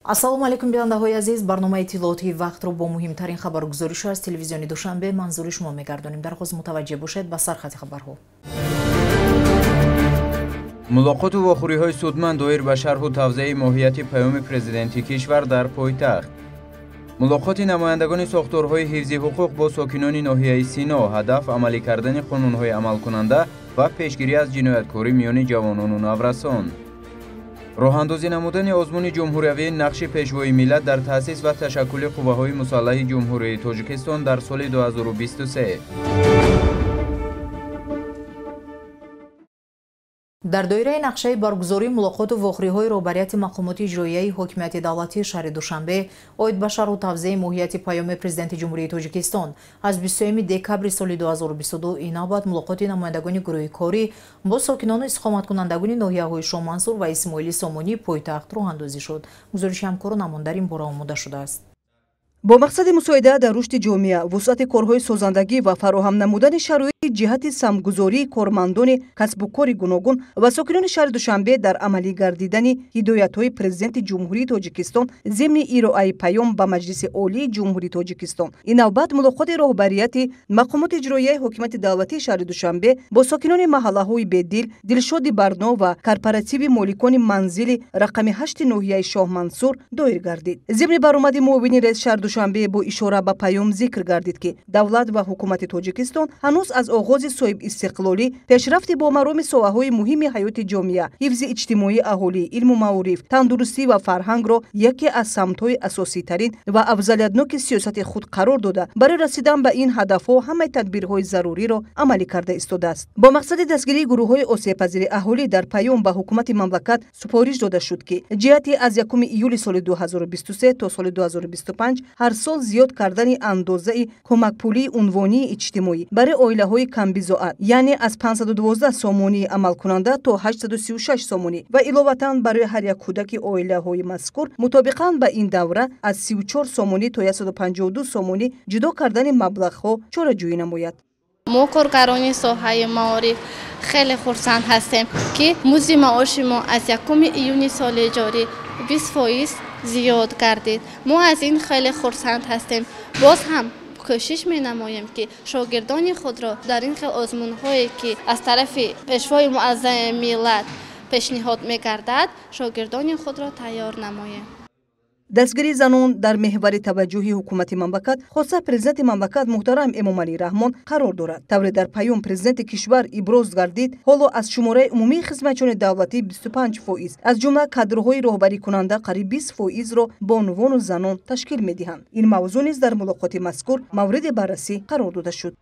Ассалому алайкум, бинандаҳои азиз. Барномаи иттилоотии вақтро бо муҳимтарин хабаргузоришҳо аз телевизиони Душанбе манзури шумо мегардонем. Дар оғоз мутаваҷҷеҳ бошед ба сархати хабарҳо. Мулоқоту вохӯриҳои судманд доир ба шарҳу тавзеи моҳияти паёми президенти кишвар дар пойтахт. Мулоқоти намояндагони сохторҳои ҳифзи ҳуқуқ бо сокинони ноҳияи Сино, ҳадаф амалӣ кардани қонунҳои амалкунанда ва пешгирӣ аз ҷинояткорӣ миёни ҷавонону наврасон. Роҳандозӣ намудани озмуни ҷумҳуриявии нақши пешвои миллат дар таъсис ва ташаккули қувваҳои мусаллаҳи Ҷумҳурии Тоҷикистон дар соли 2023. Дар доираи нақшаи баргузории мулоқоту вохӯриҳои роҳбарияти мақомоти иҷроияи ҳокимияти давлатии шаҳри Душанбе оид ба шарҳу тавзеи моҳияти паёми президенти Ҷумҳурии Тоҷикистон аз 23 декабри соли 2022, ин навбат мулоқоти намояндагони гурӯҳи корӣ бо сокинону истиқоматкунандагони ноҳияҳои Шоҳмансур ва Исмоили Сомонии пойтахт роҳандозӣ шуд. Гузориши ҳамкорон дар ин бора омода шудааст. Бо мақсади мусоида дар рушди ҷомеа, вусъати корҳои созандагӣ ва фароҳам намудани шароити ҷиҳати самтгузории кормандони касбу кори гуногун ва сокинони шаҳри Душанбе дар амалӣ гардидани ҳидоятҳои президенти Ҷумҳурии Тоҷикистон зимни ироаи паём ба Маҷлиси Олии Ҷумҳурии Тоҷикистон, ин навбат мулоқоти роҳбарияти мақомоти иҷроияи ҳокимияти давлатии шаҳри Душанбе бо сокинони маҳаллаҳои Бедил, Дилшоди Барно ва корпоративи моликони манзили рақами 8 ноҳияи Шоҳмансур доир гардид. Зимни баромади муовини раиси шаҳри Душанбе бо ишора ба паём зикр гардид, ки давлат ва ҳукумати Тоҷикистон ҳанӯз аз оғози соҳибистиқлолӣ пешрафти бо мароми соҳаҳои муҳими ҳаёти ҷомеа, ҳифзи иҷтимоии аҳолӣ, илму маориф, тандурустӣ ва фарҳангро яке аз самтҳои асоситарин ва афзалиятноки сиёсати худ қарор дода, барои расидан ба ин ҳадафҳо ҳамаи тадбирҳои заруриро амалӣ карда истодааст. Бо мақсади дастгирии гурӯҳҳои осебпазири аҳолӣ дар паём ба ҳукумати мамлакат супориш дода шуд, ки ҷиҳати аз 1 июли соли 2023 то соли 2025 ҳар сол зиёд кардани андозаи кӯмакпулии унвонии иҷтимоӣ барои оилаҳои камбизоат, яъне аз 512 сомонии амалкунанда то 836 сомонӣ ва иловатан барои ҳар як кӯдаки оилаҳои мазкур мутобиқан ба ин давра аз 34 сомонӣ то 152 сомонӣ ҷудо кардани маблағҳо чораҷӯӣ намояд. Мо, коргарони соҳаи маориф, хеле хурсанд ҳастем, ки музди маоши мо аз 1 июни соли ҷорӣ 20% зиёд гардид. Мо аз ин хеле хурсанд ҳастем. Боз ҳам кӯшиш менамоем, ки шогирдони худро дар ин хел озмунҳое, ки аз тарафи пешвои муаззами миллат пешниҳод мегардад, шогирдони худро тайёр намоем. Дастгирии занон дар меҳвари таваҷҷӯҳи ҳукумати мамлакат, хоса президенти мамлакат муҳтарам Эмомалӣ Раҳмон қарор дорад. Тавре дар паём президенти кишвар иброз гардид, ҳоло аз шумораи умумии хизматчиёни давлатӣ 25%, аз ҷумла кадрҳои роҳбарикунанда қариб 20%-ро бонувону занон ташкил медиҳанд. Ин мавзӯъ низ дар мулоқоти мазкур мавриди баррасӣ қарор дода шуд.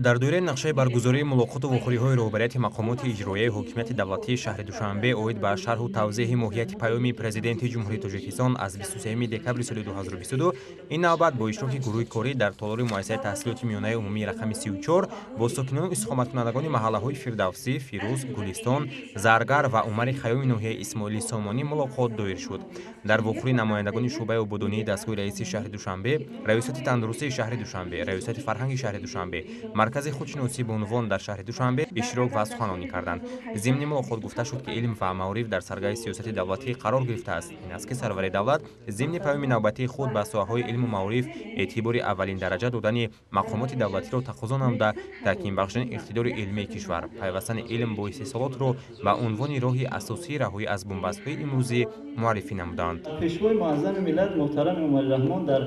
Дар доираи нақшаи баргузории мулоқоту вохӯриҳои роҳбарияти мақомоти иҷроияи ҳокимияти давлатии шаҳри Душанбе оид ба шарҳу тавзеҳи моҳияти паёми президенти Ҷумҳурии Тоҷикистон аз 23 декабри соли 2022, ин навбат бо иштироки гурӯҳи корӣ дар толори муассисаи таҳсилоти миёнаи умумии рақами 34 бо сокинону истиқоматкунандагони маҳаллаҳои Фирдавсӣ, Фирӯз, Гулистон, Заргар ва Умари Хайёми ноҳияи Исмоили Сомонӣ мулоқот доир шуд. Дар вохӯрӣ намояндагони шӯъбаи ободонии дастгоҳи раиси шаҳри Душанбе, Раёсати тандурустии шаҳри Душанбе, Раёсати фарҳанги шаҳри Душанбе, Маркази худшиносии бонувон дар шаҳри Душанбе иштирок ва суханронӣ карданд. Зимни мулоқот гуфта шуд, ки илм ва маориф дар саргаҳи сиёсати давлатӣ қарор гирифтааст. Ин аст, ки сарвари давлат зимни паёми навбатии худ ба соҳаҳои илму маориф эътибори аввалин дараҷа додани мақомоти давлатиро тақозо намуда, таҳким бахшидани иқтидори илмии кишвар, пайвастани илм бо истеҳсолотро ба унвони роҳи асосии раҳоӣ аз бунбастҳои имрӯзӣ муаррифӣ намуданд. Пешвои муаззами миллат муҳтарам Эмомалӣ Раҳмон дар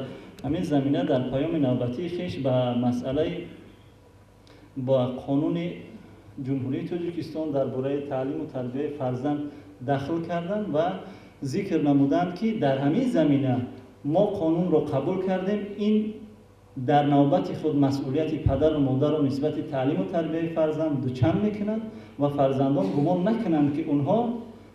ҳамин замина дар паёми навбатии хеш ба масъалаи ба қонуни Ҷумҳурии Тоҷикистон дар бораи таълиму тарбияи фарзанд дахл карданд ва зикр намуданд, ки дар ҳамин замина мо қонунро қабул кардем. Ин дар навбати худ масъулияти падару модарро нисбати таълиму тарбияи фарзанд дучанд мекунад ва фарзандон гумон накунанд, ки онҳо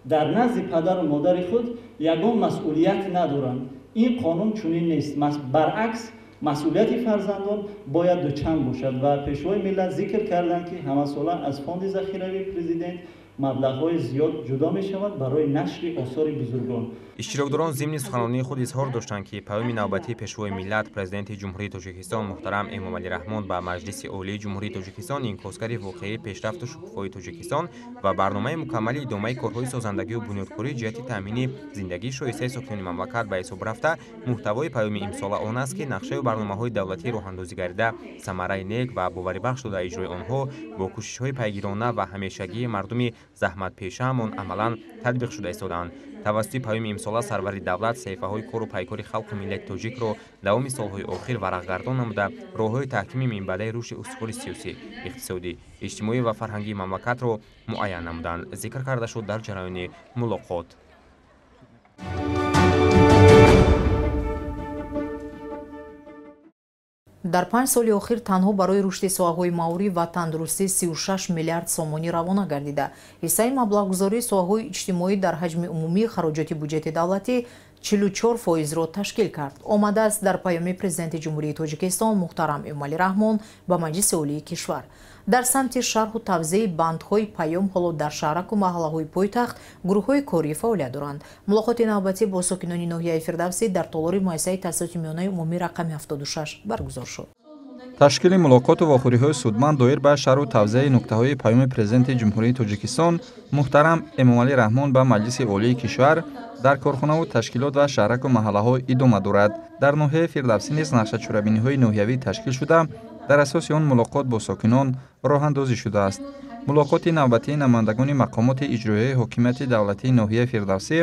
дар назди падару модари худ ягон масъулият надоранд. Ин қонун чунин нест, баръакс, масъулияти фарзандон бояд дучанд бошад. Ва пешвои миллат зикр карданд, ки ҳамасола аз фонди захиравии президент Маблағҳои зиёд ҷудо мешавад барои нашри осори бузургон. Иштирокдорон зимни суханронии худ изҳор доштанд, ки паёми навбатии Пешвои миллат, Президенти Ҷумҳурии Тоҷикистон муҳтарам Эмомалӣ Раҳмон ба Маҷлиси Олии Ҷумҳурии Тоҷикистон инъикосгари воқеии пешрафту шукуфоии Тоҷикистон ва барномаи мукаммали идомаи корҳои созандагию бунёдкорӣ ҷиҳати таъмини зиндагии шоистаи сокинони мамлакат ба ҳисоб рафта, муҳтавои паёми имсола он аст, ки нақшаю барномаҳои давлатии роҳандозӣ гардида самараи нек ва боварибахш дода иҷрои онҳо бо кӯшишҳои пайгирона ва ҳамешагии мардуми заҳматпешаамон амалан татбиқ шуда истодаанд. Тавассути паёми имсола сарвари давлат саҳифаҳои кору пайкори халқу миллати тоҷикро давоми солҳои охир варақгардон намуда, роҳҳои таҳкими минбаъдаи рушди устувори сиёсӣ, иқтисодӣ, иҷтимоӣ ва фарҳангии мамлакатро муайян намуданд, зикр карда шуд дар ҷараёни мулоқот. Дар 5 соли охир танҳо барои рушди соҳаҳои маориф ва тандурустӣ 36 миллиард сомонӣ равона гардида. Ҳиссаи маблағгузории соҳаҳои иҷтимоӣ дар ҳаҷми умумии хароҷоти буҷети давлатӣ 44%-ро ташкил кард. Омадааст дар паёми Президенти Ҷумҳурии Тоҷикистон муҳтарам Эмомалӣ Раҳмон ба Маҷлиси Олии кишвар. Дар самти шарҳу тавзеи бандҳои паём ҳоло дар шаҳраку маҳаллаҳои пойтахт гурӯҳҳои корӣ фаъолият доранд. Мулоқоти навбатӣ бо сокинони ноҳияи Фирдавсӣ дар толори муассисаи таҳсилоти миёнаи умумӣ рақами 76 баргузор шуд. Ташкили мулоқоту вохӯриҳои судманд доир ба шарҳу тавзеи нуктаҳои паёми Президенти Ҷумҳурии Тоҷикистон муҳтарам Эмомалӣ Раҳмон ба Маҷлиси Олии кишвар дар корхонаву ташкилот ва шаҳраку маҳаллаҳо идома дорад. Дар ноҳияи Фирдавсӣ низ нақшачорабиниҳои ноҳиявӣ ташкил шуда, дар асоси он мулоқот бо сокинон роҳандозӣ шудааст. Мулоқоти навбатии намояндагони мақомоти иҷроияи ҳокимияти давлатии ноҳияи Фирдавсӣ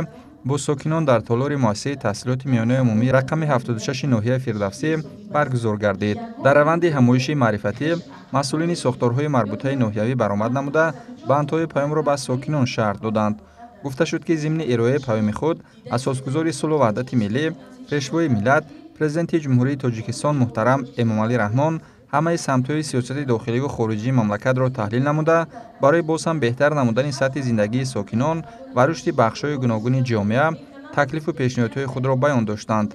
бо сокинон дар толори муассисаи таҳсилоти миёнаи умумӣ рақами 76 ноҳияи Фирдавсӣ баргузор гардид. Дар раванди ҳамоиши маърифатӣ масъулини сохторҳои марбутаи ноҳиявӣ баромад намуда, бандҳои паёмро ба сокинон шарҳ доданд. Гуфта шуд, ки зимни ироаи паёми худ асосгузори сулҳу ваҳдати миллӣ, Пешвои миллат, Президенти Ҷумҳурии Тоҷикистон муҳтарам Эмомалӣ Раҳмон ҳамаи самтҳои сиёсати дохиливу хориҷии мамлакатро таҳлил намуда, барои боз ҳам беҳтар намудани сатҳи зиндагии сокинон ва рушди бахшҳои гуногуни ҷомеа таклифу пешниҳодҳои худро баён доштанд.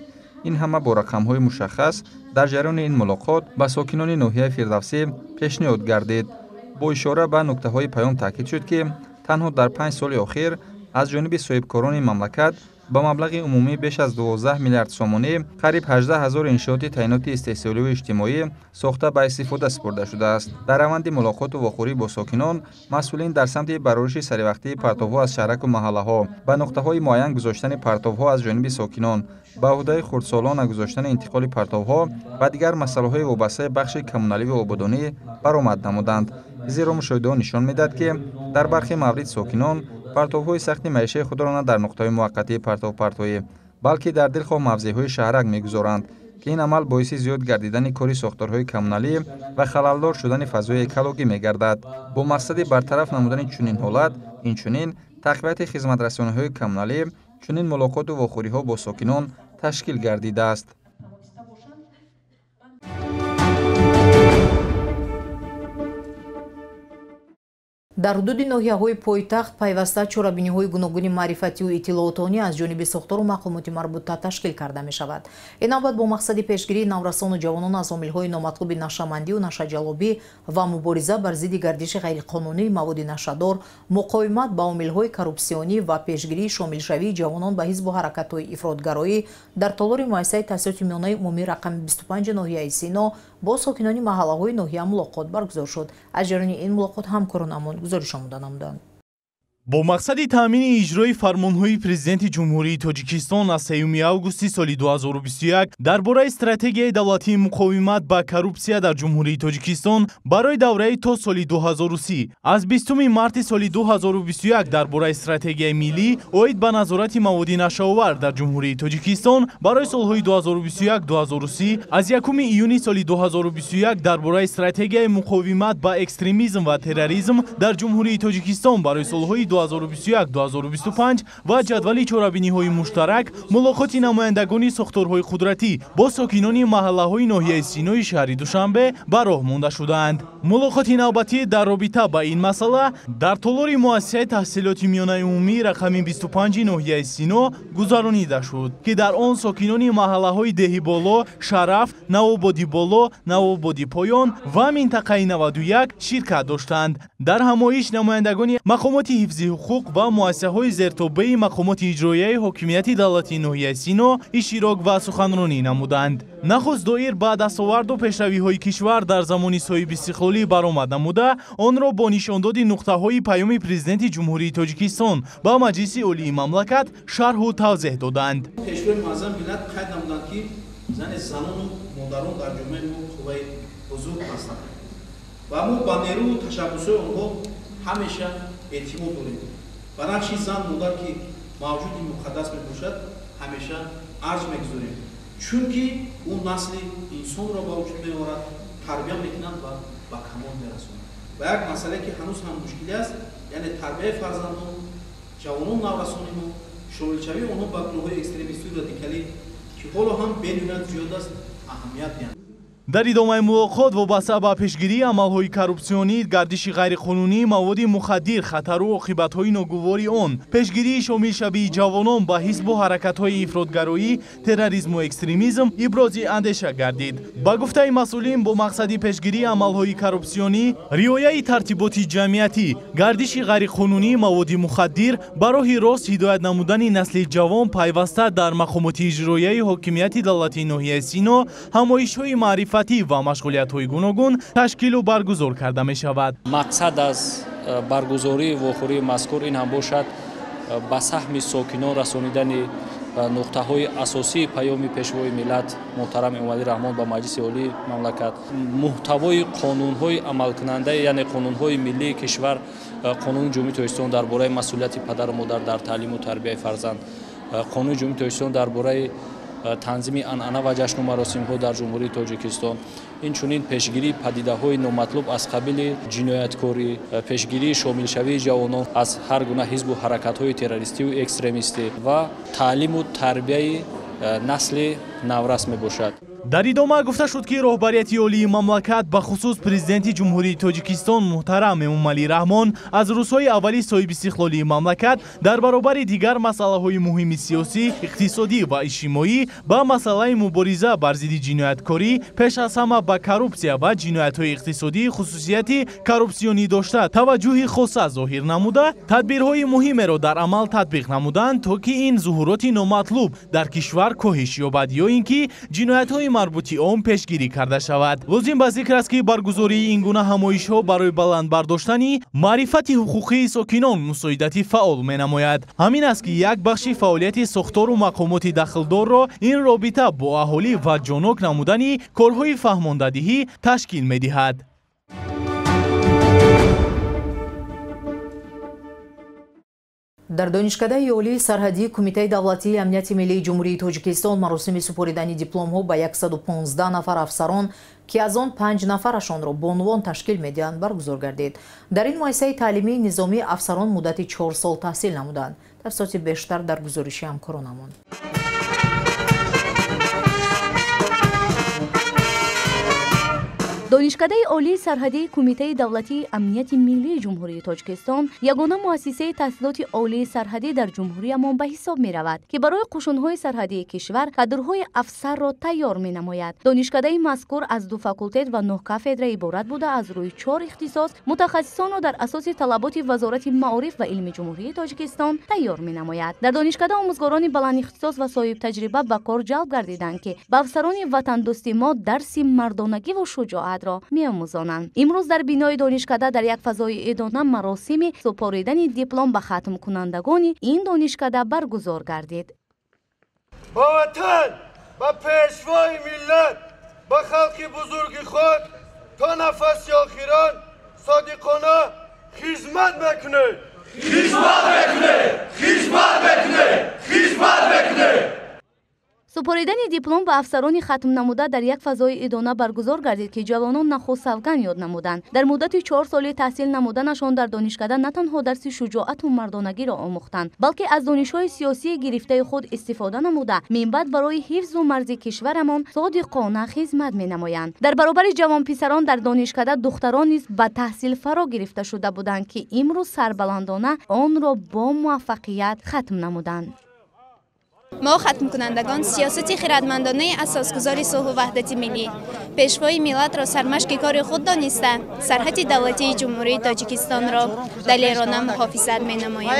Ин ҳама бо рақамҳои мушаххас дар ҷараёни ин мулоқот ба сокинони ноҳияи Фирдавсӣ пешниҳод гардид. Бо ишора ба нуктаҳои паём таъкид шуд, ки танҳо дар 5 соли охир аз ҷониби соҳибкорони мамлакат ба маблағи умумӣ беш аз 12 миллиард сомонӣ қариб 18 ҳазор иншооти таъиноти истеҳсоливу иҷтимоӣ сохта ба истифода супурда шудааст. Дар раванди мулоқоту вохӯрӣ бо сокинон масъулин дар самти барориши саривақтии партовҳо аз шаҳраку маҳаллаҳо, ба нуқтаҳои муайян гузоштани партовҳо аз ҷониби сокинон, ба ӯҳдаи хурдсолона гузоштани интиқоли партовҳо ва дигар масъалаҳои вобастаи бахши коммуналиву ободонӣ баромад намуданд. Зеро мушоҳидаҳо нишон медиҳад, ки дар бархе маврид сокинон партовҳои сахти маишаи худро на дар нуқтаҳои муваққатии партовпартоӣ, балки дар дилхоҳ мавзеъҳои шаҳрак мегузоранд, ки ин амал боиси зиёд гардидани кори сохторҳои коммуналӣ ва халалдор шудани фазои экологӣ мегардад. Бо мақсади бартараф намудани чунин ҳолат, инчунин тақвияти хизматрасониҳои коммуналӣ чунин мулоқоту вохӯриҳо бо сокинон ташкил гардидааст. Дар ҳудуди ноҳияҳои пойтахт пайваста чорабиниҳои гуногуни маърифатию иттилоотонӣ аз ҷониби сохтору мақомоти марбута ташкил карда мешавад. Ин навбат бо мақсади пешгирии наврасону ҷавонон аз омилҳои номатлуби нашъамандию нашъаҷалобӣ ва мубориза бар зидди гардиши ғайриқонунии маводи нашъадор, муқовимат ба омилҳои коррупсионӣ ва пешгирии шомилшавии ҷавонон ба ҳизбу ҳаракатҳои ифротгароӣ дар толори муассисаи таҳсилоти миёнаи умумӣ рақами 25 ноҳияи Сино бо сокинони маҳаллаҳои ноҳия мулоқот баргузор шуд. Аз ҷараёни ин мулоқот ҳамкоронамон гузориш омода намуданд. Бо мақсади таъмини иҷрои фармонҳои Президенти Ҷумҳурии Тоҷикистон аз 3 августи соли 2021 дар бораи стратегияи давлатии муқовимат ба коррупсия дар Ҷумҳурии Тоҷикистон барои давраи то соли 2030, аз 20 марти соли 2021 дар бораи стратегияи миллӣ оид ба назорати маводи нашъаовар дар Ҷумҳурии Тоҷикистон барои солҳои 2021-2030, аз 1 июни соли 2021 дар бораи стратегияи муқовимат ба экстремизм ва терроризм дар Ҷумҳурии Тоҷикистон барои солҳои 2021-2025 ва ҷадвали чорабиниҳои муштарак мулоқоти намояндагони сохторҳои қудратӣ бо сокинони маҳаллаҳои ноҳияи Синои шаҳри Душанбе ба роҳ монда шудаанд. Мулоқоти навбатӣ дар робита ба ин масъала дар толори муассисаи таҳсилоти миёнаи умумӣ рақами 25 ноҳияи Сино гузаронида шуд, ки дар он сокинони маҳаллаҳои Деҳи Боло, Шараф, Навободи Боло, Навободи Поён ва минтақаи 91 ширкат доштанд. Дар ҳамоиш намояндагони мақомоти ҳифзи ҳуқуқ ва муассисаҳои зертобеи мақомоти иҷроияи ҳокимияти давлатии ноҳияи Сино иштирок ва суханронӣ намуданд. Нахуст доир ба дастоварду пешравиҳои кишвар дар замони соҳибистиқлолӣ баромад намуда, онро бо нишондоди нуқтаҳои паёми Президенти Ҷумҳурии Тоҷикистон ба Маҷлиси Олии мамлакат шарҳу тавзеҳ доданд. Пешвои муаззами миллат қайд намуданд, ки занону модарон дар ҷомеаи мо қувваи бузург ҳастанд ва мо ба нерӯу ташаббусҳои онҳо ҳамеша эътимод дорем. Ба нақши зан модар, ки мавҷуди муқаддас мебошад, ҳамеша арҷ мегузорем, чунки ӯ насли инсонро ба вуҷуд меорад, тарбия мекунад ва ба камол мерасонад. Ва як масъалае, ки ҳанӯз ҳам мушкилӣ аст, яъне тарбияи фарзандон, ҷавонон, наврасони мо, шомилшавии онҳо ба гурӯҳҳои экстремистию радикалӣ, ки ҳоло ҳам бениҳоят зиёд аст, аҳамият диҳанд. Дар идомаи мулоқот вобаста ба пешгирии амалҳои коррупсионӣ, гардиши ғайриқонунии маводи мухаддир, хатару оқибатҳои ногувори он, пешгирии шомилшавии ҷавонон ба ҳизбу ҳаракатҳои ифротгароӣ, терроризму экстремизм ибрози андеша гардид. Ба гуфтаи масъулин, бо мақсади пешгирии амалҳои коррупсионӣ, риояи тартиботи ҷамъиятӣ, гардиши ғайриқонунии маводи мухаддир, ба роҳи рост ҳидоят намудани насли ҷавон пайваста дар мақомоти иҷроияи ҳокимияти давлатии ноҳияи Сино ҳамоишҳои маърифатӣ ва машғулиятҳои гуногун ташкилу баргузор карда мешавад. Мақсад аз баргузории вохӯрии мазкур ин ҳам бошад ба саҳми сокинон расонидани нуқтаҳои асосии паёми Пешвои миллат муҳтарам Эмомалӣ Раҳмон ба Маҷлиси Олии мамлакат, муҳтавои қонунҳои амалкунанда, яъне қонунҳои миллии кишвар, қонуни Ҷумҳурии Тоҷикистон дар бораи масъулияти падару модар дар таълиму тарбияи фарзанд, қонуни Ҷумҳурии Тоҷикистон дар бораи танзими анъана ва ҷашну маросимҳо дар Ҷумҳурии Тоҷикистон, инчунин пешгирии падидаҳои номатлуб аз қабили ҷинояткорӣ, пешгирии шомилшавии ҷавонон аз ҳар гуна ҳизбу ҳаракатҳои террористию экстремистӣ ва таълиму тарбияи насли наврас мебошад. Дар идома гуфта шуд, ки роҳбарияти олии мамлакат, бахусус Президенти Ҷумҳурии Тоҷикистон муҳтарам Эмомалӣ Раҳмон аз рӯзҳои аввали соҳибистиқлолии мамлакат дар баробари дигар масъалаҳои муҳими сиёсӣ, иқтисодӣ ва иҷтимоӣ ба масъалаи мубориза бар зидди ҷинояткорӣ, пеш аз ҳама ба коррупсия ва ҷиноятҳои иқтисодӣ хусусияти коррупсионӣ дошта таваҷҷӯҳи хоса зоҳир намуда, тадбирҳои муҳимеро дар амал татбиқ намуданд, то ки ин зуҳуроти номатлуб дар кишвар коҳиш ёбад ё ин ки ҷиноятҳои марбути он пешгирӣ карда шавад. Лозим ба зикр аст, ки баргузории ин гуна ҳамоишҳо барои баланд бардоштани маърифати ҳуқуқии сокинон мусоидати фаъол менамояд. Ҳамин аст, ки як бахши фаъолияти сохтору мақомоти дахлдорро ин робита бо аҳолӣ ва ҷонок намудани корҳои фаҳмондадиҳӣ ташкил медиҳад. Дар Донишкадаи Олии сарҳадии Кумитаи давлатии амнияти миллии Ҷумҳурии Тоҷикистон маросими супоридани дипломҳо ба 115 нафар афсарон, ки аз он 5 нафарашонро бонувон ташкил медиҳанд, баргузор гардид. Дар ин муассисаи таълимии низомӣ афсарон муддати 4 сол таҳсил намуданд. Тафсилоти бештар дар гузориши ҳамкоронамон. Донишкадаи Олии сарҳадии Кумитаи давлатии амнияти миллии Ҷумҳурии Тоҷикистон ягона муассисаи таҳсилоти олии сарҳадӣ дар ҷумҳуриямон ба ҳисоб меравад, ки барои қушунҳои сарҳадии кишвар кадрҳои афсарро тайёр менамояд. Донишкадаи мазкур аз 2 факултет ва 9 кафедра иборат буда, аз рӯи 4 ихтисос мутахассисонро дар асоси талаботи Вазорати маориф ва илми Ҷумҳурии Тоҷикистон тайёр менамояд. Дар донишкада омӯзгорони баландихтисос ва соҳибтаҷриба ба кор ҷалб гардиданд, ки ба афсарони ватандӯсти мо дарси мардонагиву шуҷоат меомӯзонанд. Имрӯз дар бинои донишкада дар як фазои идона маросими супоридани диплом ба хатмкунандагони ин донишкада баргузор гардид. Ба ватан, ба пешвои миллат, ба халқи бузурги худ то нафаси охирон содиқона хизмат мекунед. Хизмат мекунед! Хизмат мекунед! Хизмат мекунед! Супоридани диплом ба афсарони хатмнамуда дар як фазои идона баргузор гардид, ки ҷавонон нахуст савганд ёд намуданд. Дар муддати 4 соли таҳсил намуданашон дар донишкада на танҳо дарси шуҷоату мардонагиро омӯхтанд, балки аз донишҳои сиёсии гирифтаи худ истифода намуда, минбаъд барои ҳифзу марзи кишварамон содиқона хизмат менамоянд. Дар баробари ҷавонписарон дар донишкада духтарон низ ба таҳсил фаро гирифта шуда буданд, ки имрӯз сарбаландона онро бо муваффақият хатм намуданд. Мо хатмкунандагон сиёсати хирадмандонаи асосгузори сулҳу ваҳдати миллӣ, пешвои миллатро сармашқи кори худ дониста, сарҳади давлатии Ҷумҳурии Тоҷикистонро далерона муҳофизат менамоям.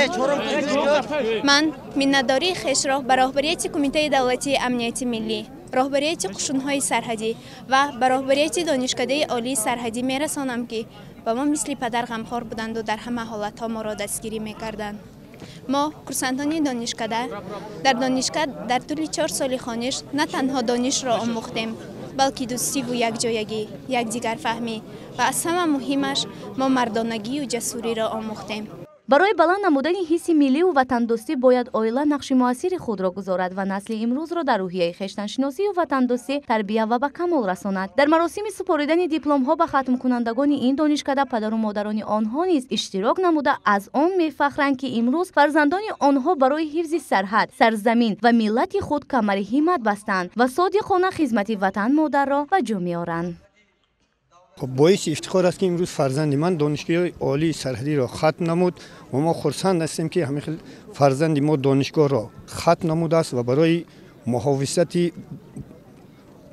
Ман миннатдории хешро ба роҳбарияти Кумитаи давлатии амнияти миллӣ, роҳбарияти қушунҳои сарҳадӣ ва ба роҳбарияти Донишкадаи олии сарҳадӣ мерасонам, ки ба мо мисли падар ғамхор буданду дар ҳама ҳолатҳо моро дастгирӣ мекарданд. Мо курсантони донишкада дар донишкад дар тӯли 4 соли хониш на танҳо донишро омӯхтем, балки дӯстиву якҷоягӣ, якдигарфаҳмӣ ва аз ҳама муҳимаш мо мардонагию ҷасуриро омӯхтем. Барои баланд намудани ҳисси милливу ватандӯстӣ бояд оила нақши муассири худро гузорад ва насли имрӯзро дар рӯҳияи хештаншиносию ватандӯстӣ тарбия ва ба камол расонад. Дар маросими супоридани дипломҳо ба хатмкунандагони ин донишкада падару модарони онҳо низ иштирок намуда, аз он мефахранд, ки имрӯз фарзандони онҳо барои ҳифзи сарҳад, сарзамин ва миллати худ камари ҳиммат бастанд ва содиқона хизмати ватан модарро ба ҷо меоранд. Боиси ифтихор аст, ки имрӯз фарзанди ман донишгоҳи олии сарҳадиро хатм намуд ва мо хурсанд ҳастем, ки ҳамин хел фарзанди мо донишгоҳро хатм намудааст ва барои муҳофизати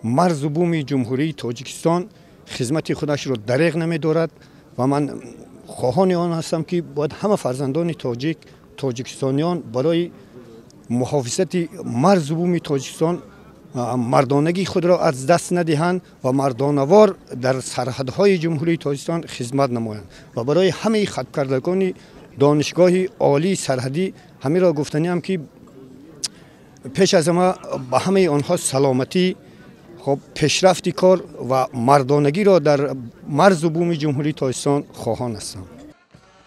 марзу буми Ҷумҳурии Тоҷикистон хизмати худашро дареғ намедорад. Ва ман хоҳони он ҳастам, ки бояд ҳама фарзандони тоҷик, тоҷикистониён барои муҳофизати марзу буми Тоҷикистон мардонагии худро аз даст надиҳанд ва мардонавор дар сарҳадҳои Ҷумҳурии Тоҷикистон хизмат намоянд. Ва барои ҳамаи хатмкардагони донишгоҳи олии сарҳадӣ ҳаминро гуфтаниам, ки пеш аз ҳама ба ҳамаи онҳо саломатӣ, хоб пешрафти кор ва мардонагиро дар марзу буми Ҷумҳурии Тоҷикистон хоҳон ҳастам.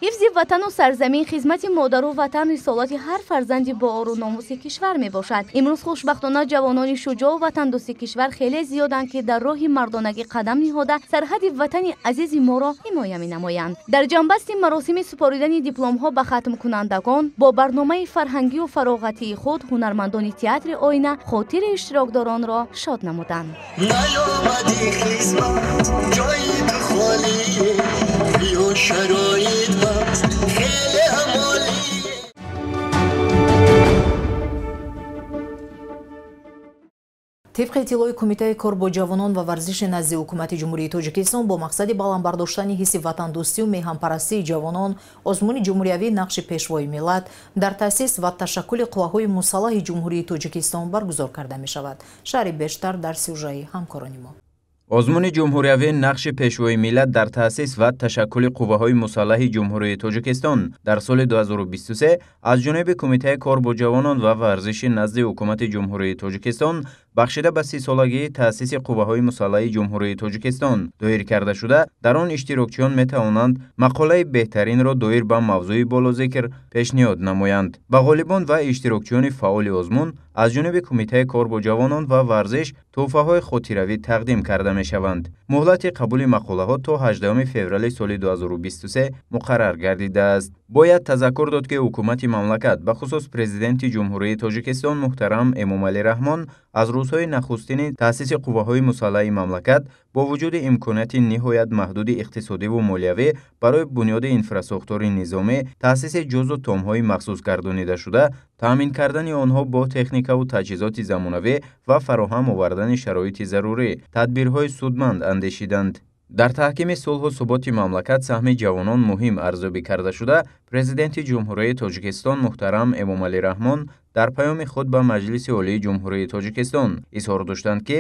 Ҳифзи ватану сарзамин, хизмати модару ватан рисолати ҳар фарзанди боору номуси кишвар мебошад. Имрӯз хушбахтона ҷавонони шуҷоъу ватандӯсти кишвар хеле зиёданд, ки дар роҳи мардонагӣ қадам ниҳода сарҳади ватани азизи моро ҳимоя менамоянд. Дар ҷанбасти маросими супоридани дипломҳо ба хатмкунандагон бо барномаи фарҳангию фароғатии худ ҳунармандони театри оина хотири иштирокдоронро шод намуданд. Тибқи иттилои Кумитаи кор бо ҷавонон ва варзиши назди Ҳукумати Ҷумҳурии Тоҷикистон бо мақсади баланд бардоштани ҳисси ватандӯстию меҳанпарастии ҷавонон, озмуни ҷумҳуриявии нақши пешвои миллат дар таъсис ва ташаккули қувваҳои мусаллаҳи Ҷумҳурии Тоҷикистон баргузор карда мешавад. Шарҳи бештар дар сюжаи ҳамкорони мо. Озмуни ҷумҳуриявии нақши пешвои миллат дар таъсис ва ташаккули қувваҳои мусаллаҳи Ҷумҳурии Тоҷикистон дар соли 2023 аз ҷониби Кумитаи кор бо ҷавонон ва варзиши назди Ҳукумати Ҷумҳурии Тоҷикистон бахшида ба 30-солагии таъсиси қувваҳои мусаллаҳи Ҷумҳурии Тоҷикистон доир карда шуда, дар он иштирокчиён метавонанд мақолаи беҳтаринро доир ба мавзӯи болозикр пешниҳод намоянд. Ба ғолибон ва иштирокчиёни фаъоли озмун аз ҷониби Кумитаи кор бо ҷавонон ва варзиш тӯҳфаҳои хотиравӣ тақдим карда мешаванд. Муҳлати қабули мақолаҳо то 18 феврали соли 2023 муқаррар гардидааст. Бояд тазаккур дод, ки ҳукумати мамлакат, бахусус Президенти Ҷумҳурии Тоҷикистон муҳтарам Эмомалӣ Раҳмон аз рӯзҳои нахустини таъсиси қувваҳои мусаллаҳи мамлакат бо вуҷуди имконияти ниҳоят маҳдуди иқтисодиву молиявӣ барои бунёди инфрасохтори низомӣ, таъсиси ҷузу томҳои махсус гардонидашуда, таъмин кардани онҳо бо техникаву таҷҳизоти замонавӣ ва фароҳам овардани шароити зарурӣ тадбирҳои судманд андешиданд. Дар таҳкими сулҳу суботи мамлакат саҳми ҷавонон муҳим арзёбӣ карда шуда, Президенти Ҷумҳурии Тоҷикистон муҳтарам Эмомалӣ Раҳмон дар паёми худ ба Маҷлиси Олии Ҷумҳурии Тоҷикистон изҳор доштанд, ки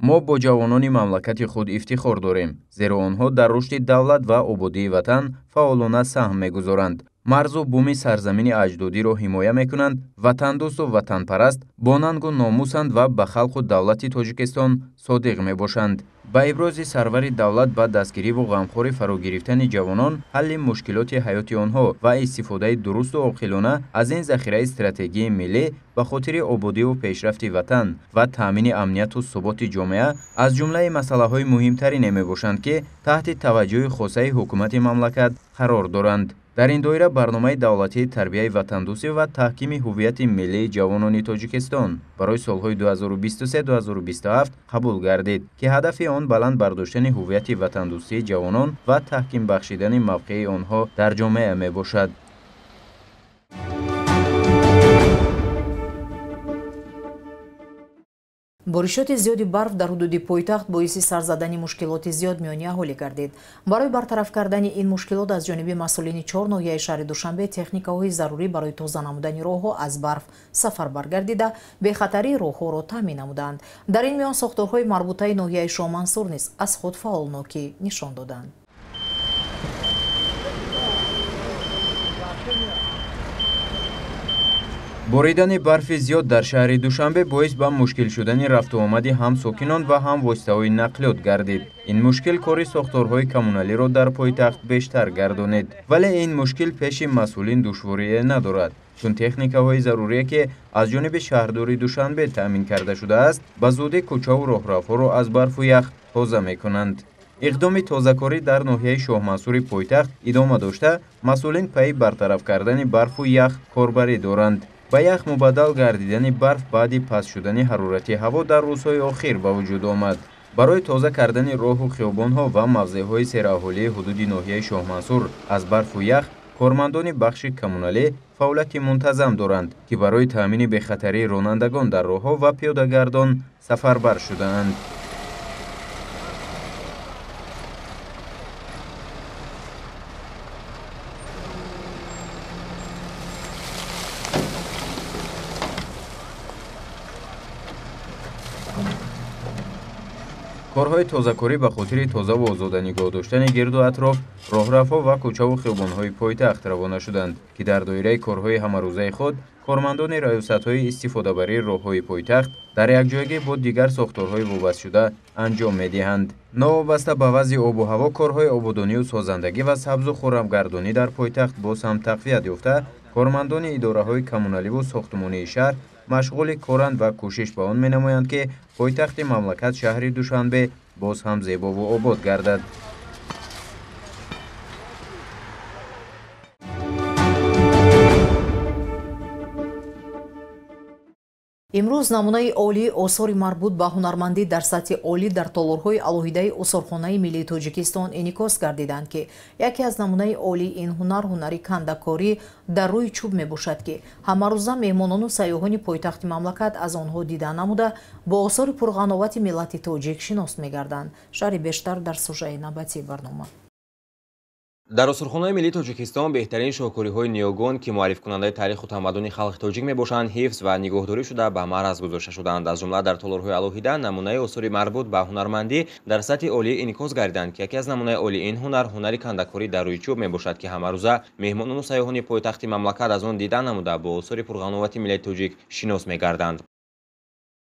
мо бо ҷавонони мамлакати худ ифтихор дорем, зеро онҳо дар рушди давлат ва ободии ватан фаъолона саҳм мегузоранд. Марзу буми сарзамини аҷдодиро ҳимоя мекунанд, ватандӯсту ватанпараст, бо нангу номусанд ва ба халқу давлати Тоҷикистон содиқ мебошанд. Ба ибрози сарвари давлат ба дастгириву ғамхорӣ фаро гирифтани ҷавонон, ҳалли мушкилоти ҳаёти онҳо ва истифодаи дурусту оқилона аз ин захираи стратегии миллӣ ба хотири ободиву пешрафти ватан ва таъмини амнияту суботи ҷомеа аз ҷумлаи масъалаҳои муҳимтарине мебошанд, ки таҳти таваҷҷӯҳи хосаи ҳукумати мамлакат қарор доранд. Дар ин доира барномаи давлатии тарбияи ватандӯстӣ ва таҳкими ҳуввияти миллии ҷавонони Тоҷикистон барои солҳои 2023-2027 қабул гардид, ки ҳадафи он баланд бардоштани ҳуввияти ватандӯстии ҷавонон ва таҳким бахшидани мавқеи онҳо дар ҷомеа мебошад. Боришоти зиёди барф дар ҳудуди пойтахт боиси сар задани мушкилоти зиёд миёни аҳолӣ гардид. Барои бартараф кардани ин мушкилот аз ҷониби масъулини 4 ноҳияи шаҳри Душанбе техникаҳои зарурӣ барои тоза намудани роҳҳо аз барф сафарбар гардида, бехатарии роҳҳоро таъмин намуданд. Дар ин миён сохторҳои марбутаи ноҳияи Шоҳмансур низ аз худ фаъолнокӣ нишон доданд. Боридани барфи зиёд дар шаҳри Душанбе боис ба мушкил шудани рафтуомади ҳам сокинон ва ҳам воситаҳои нақлиёт гардид. Ин мушкил кори сохторҳои коммуналиро дар пойтахт бештар гардонид. Вале ин мушкил пеши масъулин душворие надорад, чун техникаҳои зарурие, ки аз ҷониби шаҳрдори Душанбе таъмин карда шудааст, ба зудӣ кӯчаву роҳравҳоро аз барфу ях тоза мекунанд. Иқдоми тозакорӣ дар ноҳияи Шоҳмансури пойтахт идома дошта, масъулин пайи бартараф кардани барфу ях корбарӣ доранд. Ба ях мубаддал гардидани барф баъди паст шудани ҳарорати ҳаво дар рӯзҳои охир ба вуҷуд омад. Барои тоза кардани роҳу хиёбонҳо ва мавзеъҳои сераҳолии ҳудуди ноҳияи Шоҳмансур аз барфу ях кормандони бахши коммуналӣ фаъолияти мунтазам доранд, ки барои таъмини бехатарии ронандагон дар роҳҳо ва пиёдагардон сафарбар шудаанд. Корҳои тозакорӣ ба хотири тозаву озода нигоҳ доштани гирду атроф, роҳравҳо ва кӯчаву хиёбонҳои пойтахт равона шуданд, ки дар доираи корҳои ҳамарӯзаи худ кормандони раёсатҳои истифодабарии роҳҳои пойтахт дар якҷоягӣ бо дигар сохторҳои вобастшуда анҷом медиҳанд. Новобаста ба вазъи обу ҳаво, корҳои ободонию созандагӣ ва сабзу хуррамгардонӣ дар пойтахт боз ҳам тақвият ёфта, кормандони идораҳои коммуналиву сохтмонии шаҳр машғули коранд ва кӯшиш ба он менамоянд, ки пойтахти мамлакат шаҳри Душанбе боз ҳам зебову обод гардад. Имрӯз намунаи олии осори марбут ба ҳунармандӣ дар сатҳи олӣ дар толорҳои алоҳидаи осорхонаи миллии Тоҷикистон инъикос гардиданд, ки яке аз намунаи олии ин ҳунар ҳунари кандакорӣ дар рӯи чӯб мебошад, ки ҳамарӯза меҳмонону сайёҳони пойтахти мамлакат аз онҳо дида намуда бо осори пурғановати миллати тоҷик шинос мегарданд. Шарҳи бештар дар сужаи навбатии барнома. Дар осорхонаи миллии Тоҷикистон беҳтарин шоҳкориҳои ниёгон, ки муаррифкунандаи таъриху тамаддуни халқи тоҷик мебошанд, ҳифз ва нигоҳдорӣ шуда ба маъраз гузошта шудаанд. Аз ҷумла дар толорҳои алоҳида намунаи осори марбут ба ҳунармандӣ дар сатҳи олӣ инъикос гардиданд, ки яке аз намунаи олии ин ҳунар ҳунари кандакорӣ дар рӯи чӯб мебошад, ки ҳамарӯза меҳмонону сайёҳони пойтахти мамлакат аз он дида намуда бо осори пурғановати миллати тоҷик шинос мегарданд.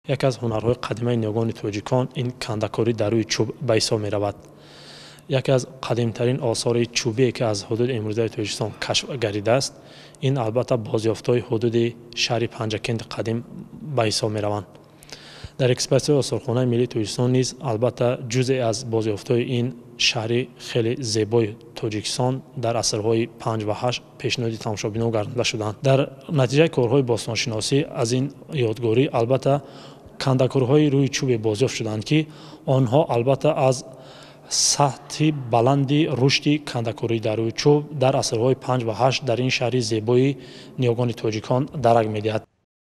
Яке аз ҳунарҳои қадимаи ниёгони тоҷикон ин кандакорӣ дар рӯи чӯб ба ҳисоб меравад. Яке аз қадимтарин осори чӯбие, ки аз ҳудуди имрӯзаи Тоҷикистон кашф гардидааст, ин албатта бозёфтҳои ҳудуди шаҳри Панҷакенти қадим ба ҳисоб мераванд. Дар экспозитсияи осорхонаи миллии Тоҷикистон низ албатта ҷузъе аз бозёфтҳои ин шаҳри хеле зебои Тоҷикистон дар асрҳои 5 ва 8 пешниҳоди тамошобинон гардонида шуданд. Дар натиҷаи корҳои бостоншиносӣ аз ин ёдгорӣ албатта кандакорҳои рӯи чӯбе бозёфт шуданд, ки онҳо албатта аз сатҳи баланди рушди кандакорӣ дар рӯи чӯб дар асрҳои 5 ва 8 дар ин шаҳри зебои ниёгони тоҷикон дарак медиҳад.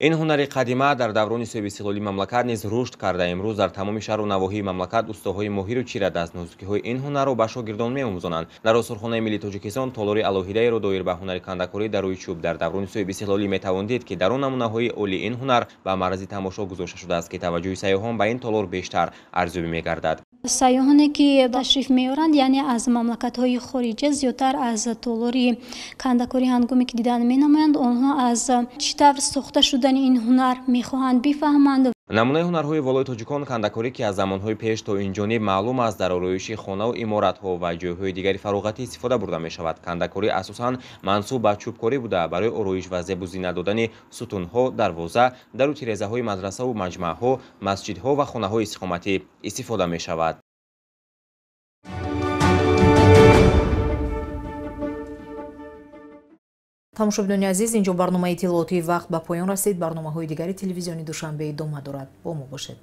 Ин ҳунари қадима дар даврони соҳибистиқлолии мамлакат низ рушд карда. Имрӯз дар тамоми шаҳру навоҳии мамлакат устоҳои моҳиру чирадаст нозукиҳои ин ҳунарро ба шогирдон меомӯзонанд. Дар осорхонаи миллии Тоҷикистон толори алоҳидаеро доир ба ҳунари кандакорӣ дар рӯи чӯб дар даврони соҳибистиқлолӣ метавон дид, ки дар он намунаҳои олии ин ҳунар ба маъраз тамошо гузошта шудааст, ки таваҷҷӯҳи сайёҳон ба ин толор бештар арзёбӣ мегардад. Сайёҳоне ки ташриф меоранд, яъне аз мамлакатҳои хориҷа, зиёдтар аз толори кандакорӣ ҳангоме ки дидан менамоянд, онҳо аз чӣ тавр сохта шудани ин ҳунар мехоҳанд бифаҳманд. Намунаи ҳунарҳои волои тоҷикон кандакорӣ, ки аз замонҳои пеш то ин ҷониб маълум аст, дар ороиши хонаву иморатҳо ва ҷойҳои дигари фароғатӣ истифода бурда мешавад. Кандакорӣ асосан мансуб ба чӯбкорӣ буда, барои ороиш ва зебу зинат додани сутунҳо, дарвоза, дару тирезаҳои мадрасаву маҷмаъҳо, масҷидҳо ва хонаҳои истиқоматӣ истифода мешавад. Тамошобинони азиз, инҷо барномаи иттилоотии вақт ба поён расид. Барномаҳои дигари телевизиони Душанбе идома дорад. Бо мо бошед.